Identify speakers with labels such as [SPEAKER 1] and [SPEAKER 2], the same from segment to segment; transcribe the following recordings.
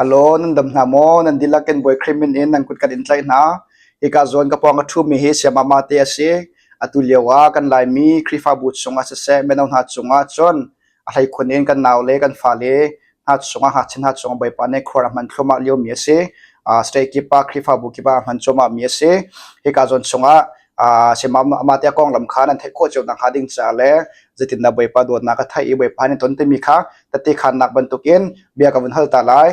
[SPEAKER 1] Hello, nan dam hna maw? Nan dihlak in Bawi Khrih min in nan kut kan in tlaih hna. Hika zawn ka pawng a ṭhumi hi Sayamama te a si. Atu lio ah kan Laimi Khrihfabu chungah siseh, mino hna cungah cun a hleikhun in kan naule kan fale hna chungah ngakchia hna cungah Bawipa nih khuar a hman thluahmah liomi a si. State kip ah Khrihfabu kip ah a hman cuahmah mi a si. Hika zawn chungah Sayamama te a konglam kha nan theih khawh cio nakhnga ding caah le zeitindah Bawipa dawtnak a theih i Bawipa nih ton timi kha tette khannak bantukin bia ka vun hal ta lai.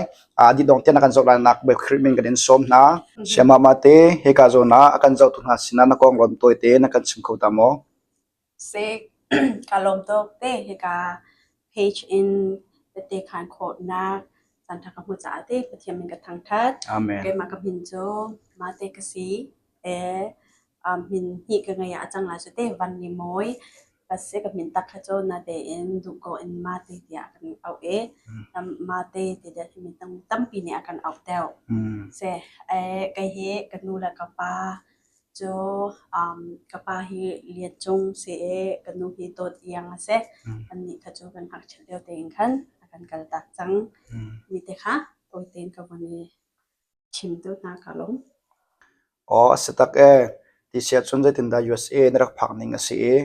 [SPEAKER 1] Dih dong tiang na kan zoh lai nak Bawi Khrih min kan in sawm hna. Sayamama te hika zawn ah a kan zohtu hna sinah na kong lawm tawi te na kan chim kho ta maw?
[SPEAKER 2] Si, ka lawm tuk te hika page in tette khan khawhnak caanṭha ka hmuh caah te Pathian min ka thangṭhat.
[SPEAKER 1] Amen.
[SPEAKER 2] Keimah ka min cu Mate ka si. E min hnih ka ngei ah a cang lai cu te van ni mawi ka si ka min tak kha cu natein duh ko in mate tiah kan auh i mate ti deuh hi mi tampi nih a kan auh deuh. Si kei hi ka nu le ka pa cu ka pa hi Lian Cung si i ka nu hi Dawt Iang a si. Annih kha cu kan ngakchiat lio tein khan a kan kaltak cang. Mi te kha tawi tein ka vun i chim tu hna ka lawm.
[SPEAKER 1] Aw a si tak ee. Ti si ahcun zeitindah USA na rak phak ning a si i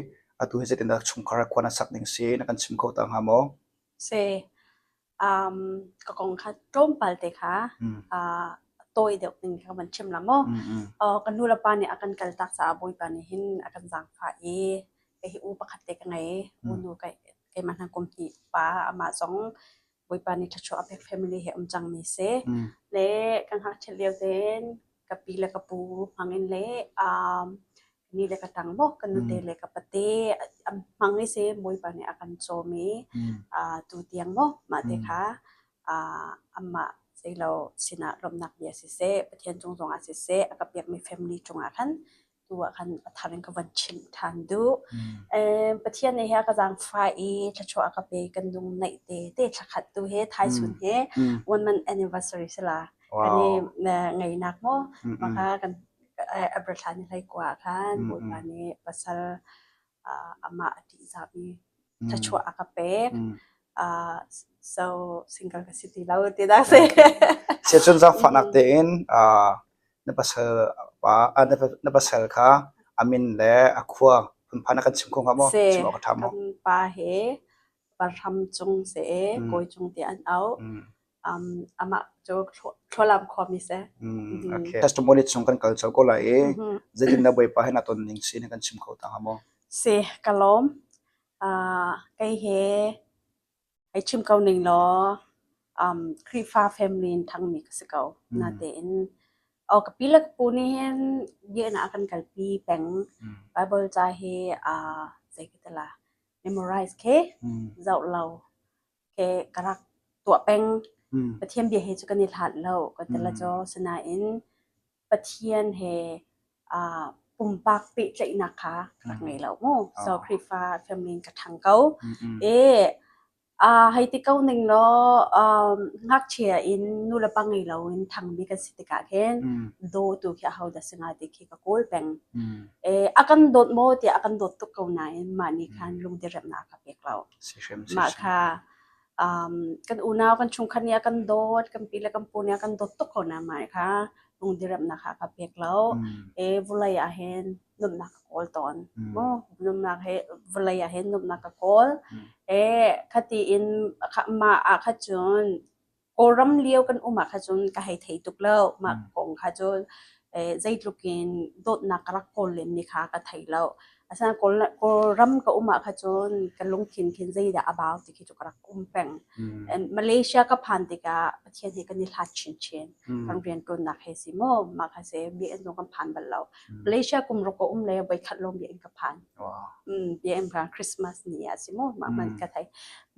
[SPEAKER 1] atu hi zeitindah chungkhar khua na sak ning si na kan chim kho ta hnga maw?
[SPEAKER 2] Si. Um, ka kong kha tlawmpal te kha uh, tawi deuh ning ka van chim la maw? Uh, ka nu le pa nih a kan kaltak caah Bawipa nih hin a kan zaangfah i kei hi u pakhat te ka ngei. U nu keimah hna kum hnih pa amah zong Bawipa nih thluachuah a pek family he um cangmi si. Le ka ngakchiat lio tein ka pi le ka pu hmang in le um, ni le ka tang maw ka nute le ka pate an hmang i si Bawipa nih a kan cawm i uh, tu tiang maw mah te kha uh, amah zeilo sinah lawmhnak bia siseh Pathian cung zongah siseh a ka pekmi family cungah khan tu ah khan a thar in ka van chimh ṭhan duh. Pathian nih hi a ka zaangfah i thluachuah a ka pe kan lung naih te te thlakhat tu he thaizun he one month anniversary si la kan i ngeinak maw maka kan April thla ni hlei kua ah khan Bawipa nih pasal amah a ṭihzah mi thluachuah a ka pek. So single ka si ti lo ti dah si.
[SPEAKER 1] Siacun zaangfahnak tein na pasal pa na pasal kha a min le a khua phunphan na kan chim kho hnga maw?
[SPEAKER 2] Si,
[SPEAKER 1] Chim awk a ṭha maw?
[SPEAKER 2] Kan pa he Parham cung si i Kawi cung ti an auh. Um, amah cu Thlualam khuami si.
[SPEAKER 1] Okay. Testimony chung kan kal colh ko lai i zeitindah Bawipa he na ton ning si na kan chim kho ta hnga maw?
[SPEAKER 2] Si, ka lawm. Uh, kei he hei chim ko ning law um, Khrihfa family in ṭhangmi ka si ko. Natein oh, ka pi le ka pu nih hin biakinn ah a kan kalpi peng. Bible ca hi uh, zei ka ti la memorize khi zoh lo khi ka rak tuah peng. Pathian bia he cu kan i hlat lo ka ti la caw. Sinain Pathian he uh, pumpak pehtlaihnak kha ka rak ngei lo mu. So Khrihfa family in ka ṭhang ko. E uh, hei ti ko ning law um, ngakchia in nu le pa ngei lo in ṭhangmi kan si tikah khin dawtu khi ahodah si hnga ti khi ka kawl peng. E a kan dawt maw tiah a kan dawt tuk ko nain mah nih khan lungdiriamnak a ka pek lo. Mah kha um, kan unau kan chungkhat nih a kan dawt kan pi le kan pu nih a kan dawt tuk ko na mah kha lungdiremnak kha ka pek lo e vulei ah hin nuamhnak ka kawl tawn mu nuamhnak he vulei ah hin nuamhnak ka kawl e khati in mah ah kha cun Kawlram lio kan um ah kha cun ka hei thei tuk lo mah kong kha cun zeitluk in dawtnak ka rak kawl len mi kha ka thei lo Asinain Kawlram ka um ah kha cun ka lungthin khin zeidah a bau ti khi cu ka rak um peng. Malaysia ka phan tikah Pathian he kan i hlat chinchin. Kan rianṭuannak he si maw mah kha si biakinn zong kan phan bal lo. Malaysia kum ruk ka um le voikhat lawng biakinn ka phan. Biakinn phan Christmas ni ah si maw mah hmanh ka thei.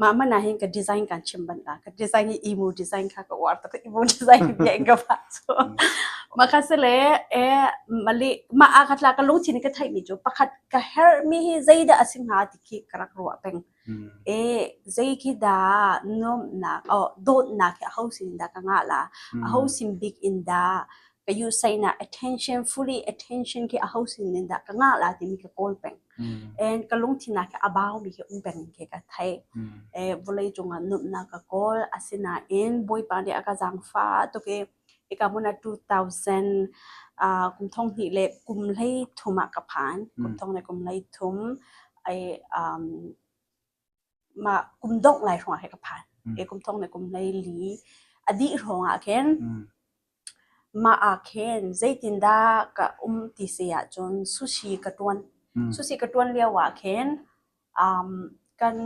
[SPEAKER 2] Mah hmanh ah hin ka design kan chim bal la. Ka design hi emu design kha ka uar tuk. Emu design biakinn ka phan cu. Mah kha si le eh mali mah ah kha tla ka lungthin ka theihmi cu pakhat ka herhmi hi zeidah a si hnga ti khi ka rak ruah peng. E zei khi dah nuamhnak oh dawtnak hi aho sin dah ka ngah la aho sin bik in dah Ka USA na attention fully attention khi aho sin in dah ka ngah la timi ka kawl peng. And ka lungthin ah khin a baumi khi um peng khi ka theih. Eh, vawlei cungah nuamhnak ka kawl. Asinain Bawipa nih a ka zaangfah tuk i hika hmun ah 2000 uh, kum thong hnih le kum hlei thum ah ka phan. Kum thong le kum hlei thum ai um, mah kum dongh lai hrawng ah khin ka phan. E kum thong le kum hlei li a dih hrawng ah khin mah ah khin zeitindah ka um ti si ahcun sushi ka ṭuan. Sushi ka ṭuan lio ah khin um, kan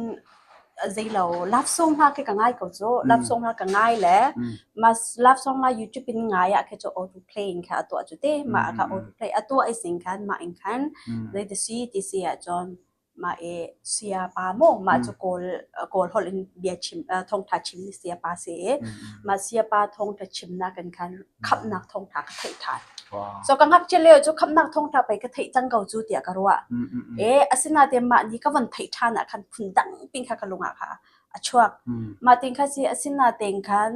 [SPEAKER 2] zeilo love song hna khi ka ngai ko cu. Love song hna ka ngai le mah love song hna YouTube in ngai ah khi cu auto play in kha a tuah cu te. Mah kha auto play a tuah i sing khan mah in khan zeiti si ti si ahcun Mah i sayapa maw mah cu Kawl Kawl holh in bia chim thawngṭha chim mi sayapa si i mah sayapa thawngṭha chimnak in khan khamhnak thawngṭha ka theih ṭhan. So ka ngakchia lio cu khamhnak thawngṭha pei ka theih cang ko cu tiah ka ruah. E asinain mah ni ka von theih ṭhan ah khan phundang pin kha ka lung ah kha a chuak. Mah tin kha si asinain khan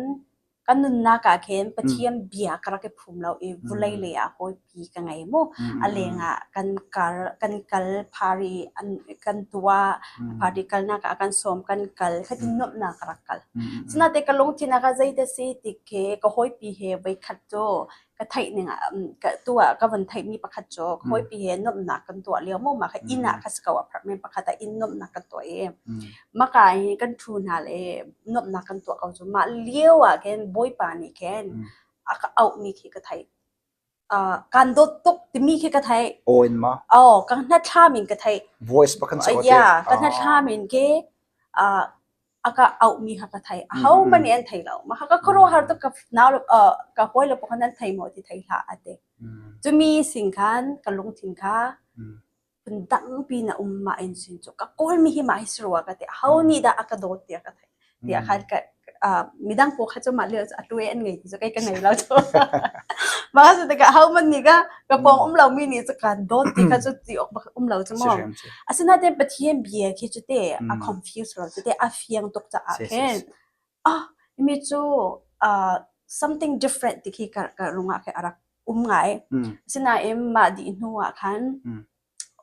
[SPEAKER 2] Kan nunnak ah khin Pathian bia ka rak i phum lo i vulei lei ah hawipi ka ngei mu. A leng ah kan kar kan kal phari an kan tuah party kalnak ah kan sawm kan kal khatin nuamhnak ka rak kal. Sinain ka lungthin ah ka zei si ti khi ka hawipi he voikhat cu ka theih ning ah ka tu ah ka von theihmi pakhat cu ka hawipi he nuamhnak kan tuah lio mu mah kha inn ah ka si ko apartment pakhat ah inn nuamhnak kan tuah i maka hi kan ṭhu hna le nuamhnak kan tuah ko cu mah lio ah khin Bawipa nih khin a ka auhmi khi ka theih. Uh, kan dawt tuk timi khi ka theih.
[SPEAKER 1] Aw in ma?
[SPEAKER 2] Oh, ka hnathlam in ka theih.
[SPEAKER 1] Voice bak kan
[SPEAKER 2] Uh, yeah, ka hnathlam in ke uh, a ka auhmi kha ka thei. Ahohmanh nih an thei lo. Mah kha ka khuaruahhar tuk ka nau le uh, ka hawi le pakhat an thei maw ti thei hlah ate. Cumi sing khan ka lungthin kha phundang pi na um mah in sin cu ka kawlmi hi mah hi si rua ka ti. Aho nih dah a ka dawt tiah ka thei. Tiah khan ka midang pawl kha cu mah lio cu a ṭue an ngei ti cu kei ka ngei lo cu. Mah cu tikah ahohmanh nih ka ka pawng um lomi nih cu kaan dawt ti kha cu ti awk bak um lo cu maw. Asinain Pathian bia khi cu te a confuse lo cu te a fiang tuk caah khin ah mi cu uh, something different ti khi ka ka lung ah khin a rak um ngai. Asinain mah dih hnu ah khan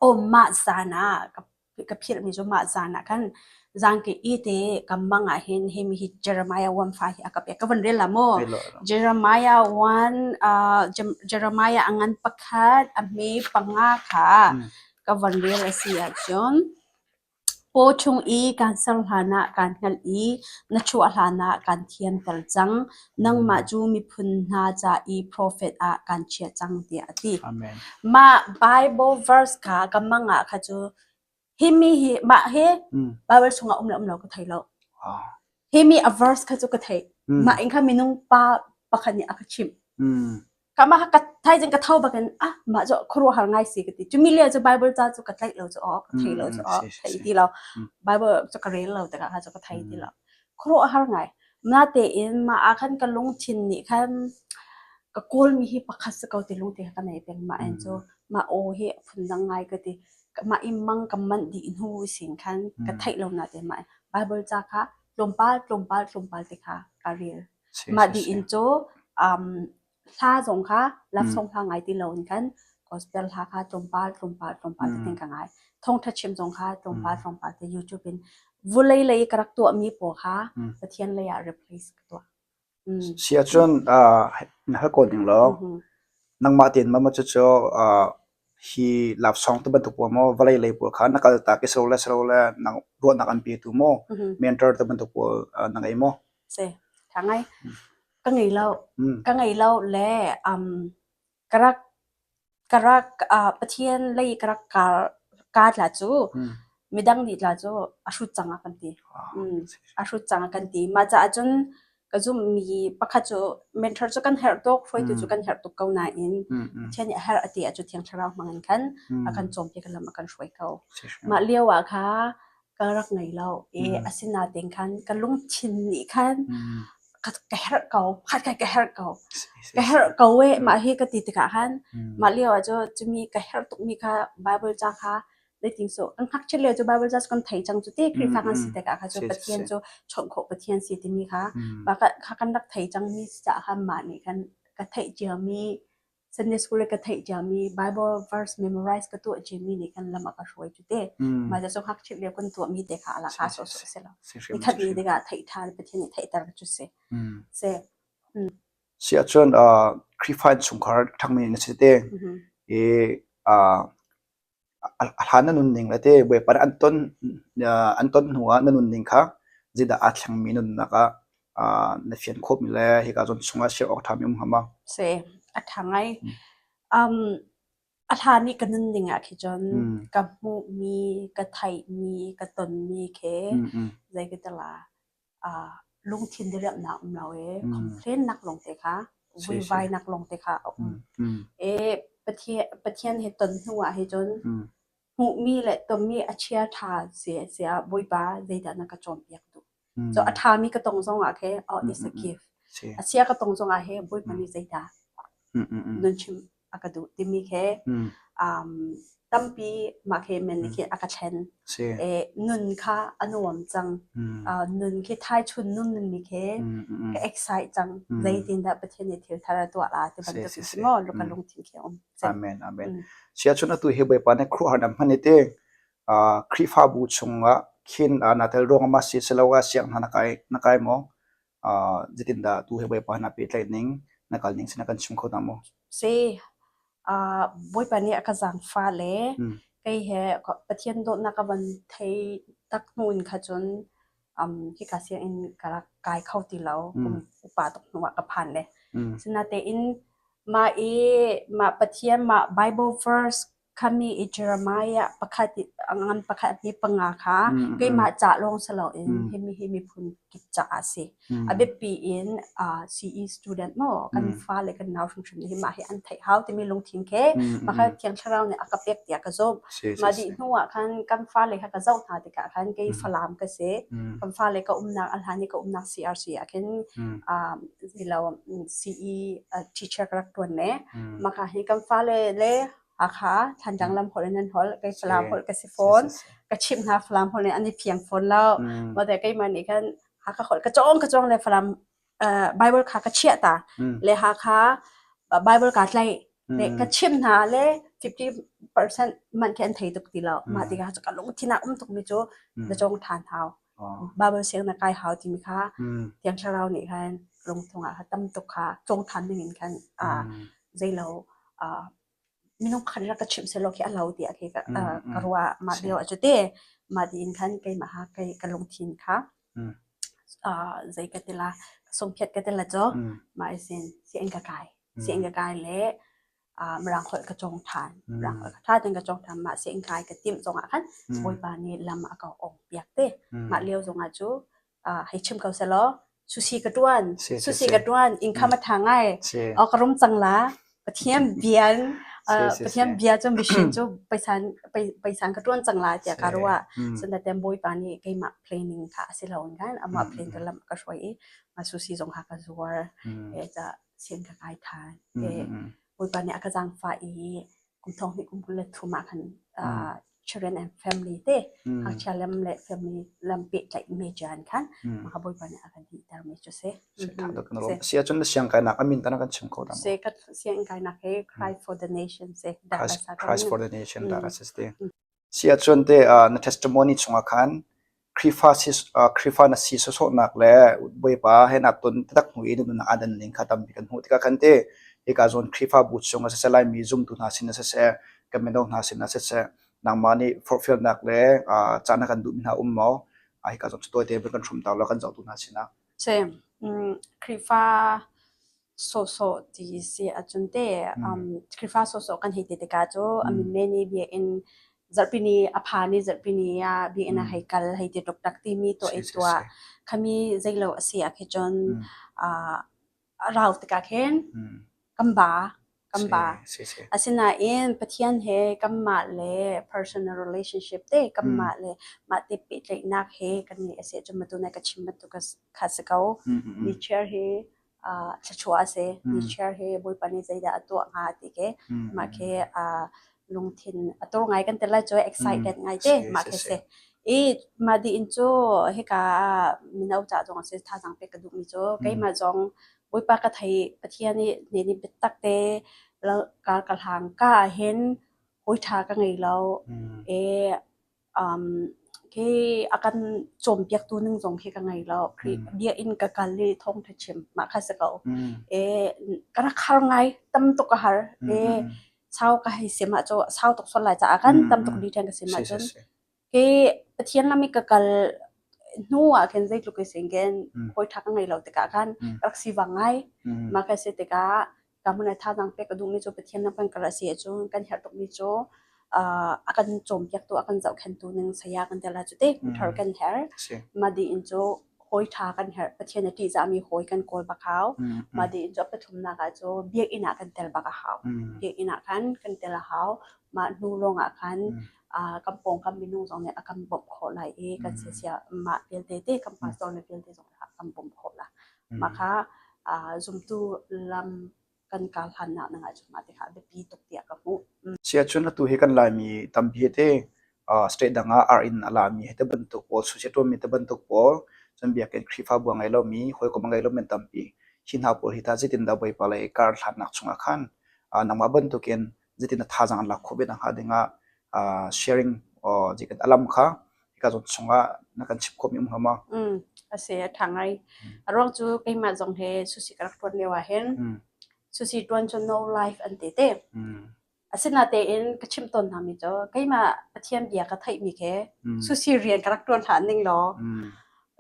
[SPEAKER 2] aw mah zan ah ka ka philhmi cu mah zan ah khan zangki i te ka mang ah hin himi hi Jeremiah 1:5 hi a ka pek. Ka van rel la maw? Jeremiah 1 uh, Jeremiah a ngan pakhat a hme panga kha ka van rel a si ahcun paw chung i kaan ser hlan ah kaan hngalh i na chuah hlan ah kaan thiamter cang. Nangmah cu miphun hna ca i profet ah kaan chiah cang tiah a ti.
[SPEAKER 1] Amen.
[SPEAKER 2] Mah Bible verse kha ka mang ah kha cu himi hi mah hi Bible chungah um le um lo ka thei lo. Himi a verse kha cu ka theih. Mah in kha minung pa pakhat nih a ka chimh. Ka mah ka thaizing ka tho bakin ah mah cu khuaruahhar ngai si ka ti. Cumi lio cu Bible ca cu ka tlaih lo cu aw ka thei lo cu aw thei ti lo. Bible cu ka rel lo tikah kha cu ka thei ti lo. Khuaruahhar ngai. Natein mah ah khan ka lungthin nih khan ka kawlmi hi pakhat si ko ti lungthin kha ka nei peng. Mah en cu mah aw hi phundang ngai ka ti. Mah i mang ka manh dih hnu sin khan ka theih lo natein mah Bible ca kha tlawmpal tlawmpal tlawmpal ti kha ka rel. Mah dih in cu um, hla zong kha love song hla ngai ti lo in khan gospel hla kha tlawmpal tlawmpal tlawmpal tein ka ngai. Thawngṭha chim zong kha tlawmpal tlawmpal te YouTube in vulei lei ka rak tuahmi pawl kha Pathian lei ah replace ka tuah.
[SPEAKER 1] Si ahcun na hal ko ning law nangmah tein mama cucu hi love song te bantuk pawl maw vawlei lei pawl kha na kal tak i silo le silo le nang ruahnak an petu maw mentor te bantuk pawl na ngei maw?
[SPEAKER 2] Si, ṭha ngai. Ka ngei lo. Ka ngei lo le um, ka rak ka rak uh, Pathian lei ka rak kar ka tla cu midang nih tla cu a hrut cang a kan ti. Mm, a hrut cang a kan ti. Mah caah cun ka zumhmi pakhat cu mentor cu kan herh tuk, hruaitu cu kan herh tuk ko nain Pathian nih a herh a ti ahcun Thiang Thlarau hmang in khan a kan cawnpiak lam a kan hruai ko. Mah lio ah kha ka rak ngei lo i asinain khan ka lungthin nih khan ka, ka herh ko, khat ka herh ko. Ka herh ko e mah hi ka ti tikah khan mah lio ah cu cumi ka herh tukmi kha Bible ca kha zeitin so kan ngakchia lio cu Bible ca cu kan thei cang cu ti Khrihfa kan si tikah kha cu Pathian cu chawnh khawh Pathian si timi kha mah kha kan rak thei cangmi caah khan mah nih khan ka theih ciami. Sunday school ka theih ciami Bible verse memorize ka tuah ciami nih kan lam a ka hruai cu te. Mah cu ngakchia lio kan tuahmi te kha ala ka sawhsawh si lo. Nikhat ni tikah theih ṭhan Pathian nih theihter cu si. Si.
[SPEAKER 1] Si ahcun Khrihfa innchungkhar ṭhangmi na si te. I a hlan na nunning le te Bawipa nih an ton an ton hnu ah na nunning kha zeidah aa thlengmi nunnak ah na fian khawhmi le hika zawn chungah share awk ṭhami um hnga maw?
[SPEAKER 2] Si, a ṭha ngai. Um, a hlan i ka nunning ah khi cun ka hmuhmi, ka theihmi, ka tonmi khi zei ka ti la, uh, lungthin diriamhnak um lo i complain nak lawng te kha vuivainak lawng te kha a um. E Pathian Pathian he ton hnu ah hi cun hmuhmi le tonmi a chia ṭha si sia Bawipa zeidah na ka cawnpiak duh. So a ṭhami ka tong zong ah khe oh it's a gift. A chia ka tong zong ah he Bawipa nih zeidah nun chim a ka duh timi khi um, tampi mah khi men nih khin a ka thlen. E, nun kha a nuam cang. Uh, nun khi thai chun nun mi khi ka excite cang. Zeitindah Pathian nih thil thar a tuah la ti bantuk si maw luka lungthin khi um.
[SPEAKER 1] Amen amen. Sia chun atu hi Bawipa nih khuaruahhar nam hman i te Khrihfabu chungah khin na tel ruang ma si siloah siang hna na kai na kai maw? Zeitindah tu hi Bawipa na pehtlaih ning, na kal ning sin na kan chim kho hna maw?
[SPEAKER 2] Si, uh, Bawipa nih a ka zaangfah le kei he Pathian dawtnak a van thei tak hnu in kha cun um, hika sianginn ka rak kai kho ti lo. Kum upa tuk hnu ah ka phan le. Sinatein mah i mah Pathian mah Bible verse Khami i Jeremiah pakhat i ngan pakhat hi panga kha keimah ca lawng si loin himi hi miphun kip caah a si. A biapi in uh, CE student maw kan fale kan nau hrimhrim nih hi mah hi an theih hau timi lungthin khi mah kha Thiang Thlarau nih a ka pek tiah ka zumh. Mah dih hnu ah khan kan fale kha ka zoh hna tikah khan kei Falam ka si. Kan fale ka umnak a hlan i ka umnak CRC ah khin um, zilo CE uh, teacher ka rak tuan ne. Mah kha hi kan fale le Hakha Thantlang lam holh in an holh. Kei Falam holh ka si fawn. Ka chimh hna Falam holh in an i fiang fawn lo. Mah te keimah nih khan Hakha holh ka cawng ka cawng le Falam uh, Bible kha ka chiah ta. Le Hakha Bible kaa tlaih. Le ka chimh hna le 50% man khi an thei tuk ti lo. Mah tikah ka lungthin ah um tukmi cu na cawng ṭhan hau. Bible siang na kai hau timi kha Thiang Thlarau nih khan lungthung ah tam tuk kha cawng ṭhan ding in khan uh, zeilo uh, minung khat rak ka chimh sehlaw khi a lo tiah khi ka, uh, ka ruah mah lio ah cu te mah tiin khan keimah ha kei ka lungthin kha uh, zei ka ti la sungphiat ka ti la cu mah isin sianginn ka kai sianginn ka kai le uh, mirang holh ka cawng ṭhan mirang holh ka ṭha tein ka cawng ṭhan mah sianginn kai ka timh zongah khan Bawipa nih lam a ka ong piak te mah lio zongah cu uh, hei chim ko selaw sushi ka ṭuan sushi ka ṭuan income a ṭha ngai o ka rum cang la Pathian bian Pathian bia cu machine cu paisan paisan ka ṭuan cang la tiah ka ruah sinain Bawipa nih keimah planning kha a si lo in khan amah plan ka lam ka hruai i ma sushi zong kha ka zuar e ca sian ka kai ṭhan e Bawipa nih a ka zaangfah i kum thong hnih kum 23 ah khan children and family te ngakchia lam le family lam pehtlaih major an khan maka Bawipa nih a kan dihter mi cu si.
[SPEAKER 1] Si ahcun na siang kainak a min ta na kan chim kho dah
[SPEAKER 2] Se ka siang kainak he Cry for the Nation se
[SPEAKER 1] Christ for the Nation da ka si Si ahcun te na testimony chungah khan Khrihfa si Khrihfa na si sawsawhnak le Bawipa he naa ton taktak hnu i na nunnak aa dan ning kha tampi kan hmuh tikah khan te hika zawn Khrihfabu chung ah siseh Laimi zumtu hna sin ah siseh kan mino hna sin ah siseh nangmah nih forhfialnak le caan na kan duhmi hna um maw? Hika zawn cu tawite in kan hrum ta law kan zohtu hna sinah.
[SPEAKER 2] Si, Khrihfa sawhsawh ti si ahcun te Khrihfa sawhsawh kan hei ti tikah cu a minmen i biakinn zarhpini a phan i zarhpini ah biakinn ah hei kal hei ti ṭukṭak timi tuah i tuah khami zeilo a si ah khi cun a rau tikah khin kan ba kan ba. Asinain Pathian he kanmah le personal relationship te kanmah le mah te pehtlaihnak he kan ngeih a si ahcun matu nai ka chim bantuk kha si ko. Nichiar hi thluachuah a si. Nichiar hi Bawipa nih zeidah a tuah hnga ti khi mah khi lungthin a tur ngai kan ti lai cu excited ngai te mah khi si. I mah dih in cu hika ah mino ca zong a si thazaang pek ka duhmi cu keimah zong Bawipa ka thei Pathian nih ne nih biatak te. Kar ka hlang ka ahhin hawi ṭha ka ngei lo. E um khi a kan cawnpiaktu ning zong khi ka ngei lo. Khrih biakinn ka kal i thawngṭha chim mah kha si ko. E ka rak har ngai, tam tuk ka har. E sau ka hei sim ahcun sau tuk sual lai caah khan tam tuk detail ka sim ahcun Hi Pathian lam i ka kal hnu ah khin zeitluk i sin khin hawi ṭha ka ngei lo tikah khan rak sivang ngai. Mah ka si tikah ka hmun ah thazaang pek ka duhmi cu Pathian lam kan kal a si ahcun kan herh tukmi cu a kan cawnpiaktu, a kan zohkhenhtu ning saya kan tel ahcun te thar kan herh. Mah dih in cu hawi ṭha kan herh. Pathian a ṭihzahmi hawi kan kawl bak hau. Mah dih in cu a pathumnak ah cu biakinn ah kan tel bak a hau. Biakinn ah khan kan tel a hau. Mah hnu lawng ah khan kan pawngkam minung zong nih a kan bawmh khawh lai i kan sia mah vialte te kan pastor le vialte zong nih a kan bawmh khawh la. Mah kha zumtu lam kan kal hlannak ding ahcun mah te kha a biapi tuk tiah ka hmuh.
[SPEAKER 1] Siahcun atu hi kan Laimi tampi te state dang ah ar in a lami hi te bantuk pawl, suicide ṭuanmi te bantuk pawl, cun biakinn Khrihfabu a ngei lomi, hawikom a ngei lomi an tampi. Hi hna pawl hi tah zeitindah Bawipa lei kar hlannak chungah khan nangmah bantukin zeitin thazaang an lak khawh ve nakhnga dingah sharing or zeikan alam kha hika zawn chungah na kan chim khawhmi um hnga maw?
[SPEAKER 2] Mm, a si a ṭha ngai. A ruang cu keimah zong he sushi ka rak ṭuan lio ah hin sushi ṭuan cu no life an ti te. Asinatein ka chimh tawn hna mi cu keimah Pathian bia ka theihmi khi sushi rian ka rak ṭuan hlah ning law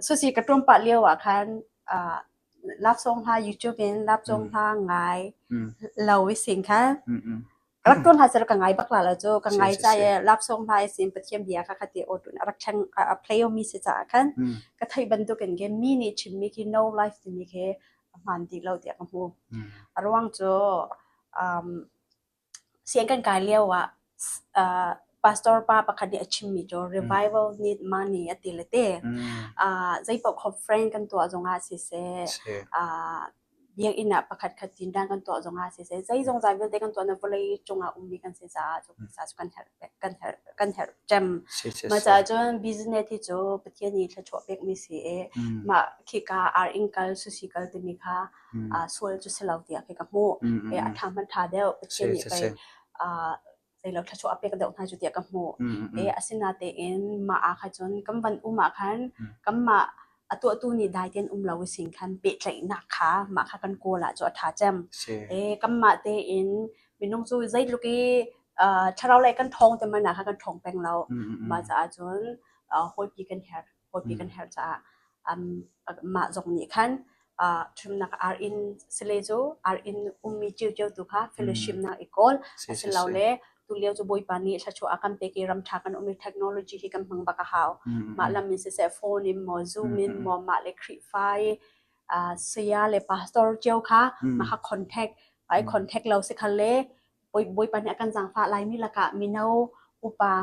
[SPEAKER 2] sushi ka ṭuan pah lio ah khan Lapsawng hla YouTube in lapsawng hla ngai lo i sing kha rak tuan hla seh ka ngai bak la lo cu ka ngai ca i lapsawng hla i sin Pathian bia kha ka ti aw tun a rak thleng a play mi si caah khan ka theih bantuk in khin mi nih chimmi khi no life timi khi a hmaan dih lo tiah ka hmu. A ruang cu um, Sianginn kan kai lio ah pastor pa pakhat nih a chimmi cu revival need money a ti le te. Zeipaoh conference kan tuah zongah siseh, biakinn ah pakhat khat tinṭan kan tuah zongah siseh, zeizongzai vialte kan tuah na vawlei cungah ummi kan si caah cu phaisa cu kan herh kan herh kan herh cem. Mah caah cun business hi cu Pathian nih thluachuah pekmi si i mah khika ar inn kal sushi kal timi kha sual cu si lo tiah kei ka hmuh. A ṭha hmanh ṭha deuh. Pathian nih pei zeilo thluachuah a pek deuh hna cu tiah ka hmuh. Asinatein mah ah kha cun kan van um ah khan kanmah a tuahtu nih dai tein um lo sin khan pehtlaihnak kha mah kha kan kawl ah cu a ṭha cem. Kanmah tein minung cu zeitluk i thlarau lei kan ṭhawng te man ah khan kan ṭhawng peng lo. Mah caah cun hawipi kan herh. Hawipi kan herh caah mah zong nih khan ṭhumnak ar inn sile cu ar inn ummi ciocio tu kha fellowship nak i kawl asilole tulio cu Bawipa nih thluachuah a kan pek i ram ṭha kan um i technology hi kan hmang bak a hau. Mah lam in siseh phone in maw Zoom in maw mah le Khrihfa i saya le pastor cio kha mah kha contact ai contact lo si khal le Bawipa nih a kan zaangfah laimi lakah mino upa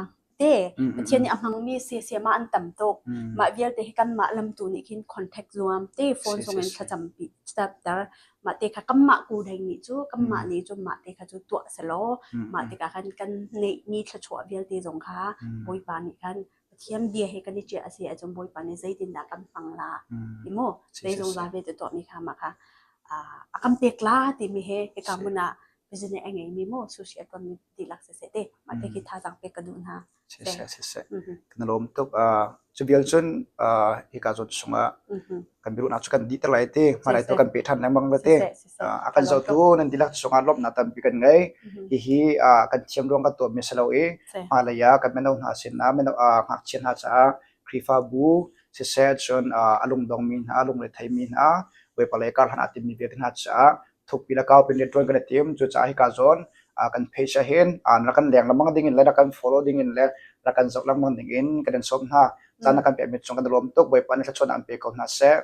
[SPEAKER 2] te Pathian nih a hmangmi siasiam ah an tam tuk. Mah vialte hi kanmah lamtu nih khin contact zuam te phone zong in thlacam pi ter mah te kha kanmah ku deng nih cu kanmah nih cu mah te kha cu tuah selaw mah tikah khan kan neihmi thluachuah vialte zong kha Bawipa nih khan Pathian bia he kan i ciah a si ahcun Bawipa nih zeitindah kan hmang la ti mu zeizongza vialte tuahmi kha mah kha a kan pek la timi he hika hmun ah business a ngeimi mu sushi a tuanmi dihlak siseh te mah te khi thazaang pek ka duh hna.
[SPEAKER 1] Siseh siseh kan lawm tuk cu vial cun hika zawn chungah kan biaruahnak cu kan dih ter lai te hmailei tu kan peh ṭhan lengmang la te a kan zohtu nan dihlak chungah lawmhnak tampi kan ngei hihi kan thiam ruang kan tuahmi si lo i hmailei ah kan mino hna sinah mino ngakchia hna caah Khrihfabu siseh cun a lungdongmi hna lungretheimi hna Bawipa lei kar hlan aa timmi vialte hna caah thukpi le kaupi in rianṭuan kan i tim. Cucaah hika zawn kan page ah hin rak kan leng lengmang ding in le rak kan follow ding in le rak kan zoh lengmang ding in kan in sawm hna. Caan na kan pekmi cung kan i lawm tuk. Bawipa nih thluachuahnak an pe ko hna seh.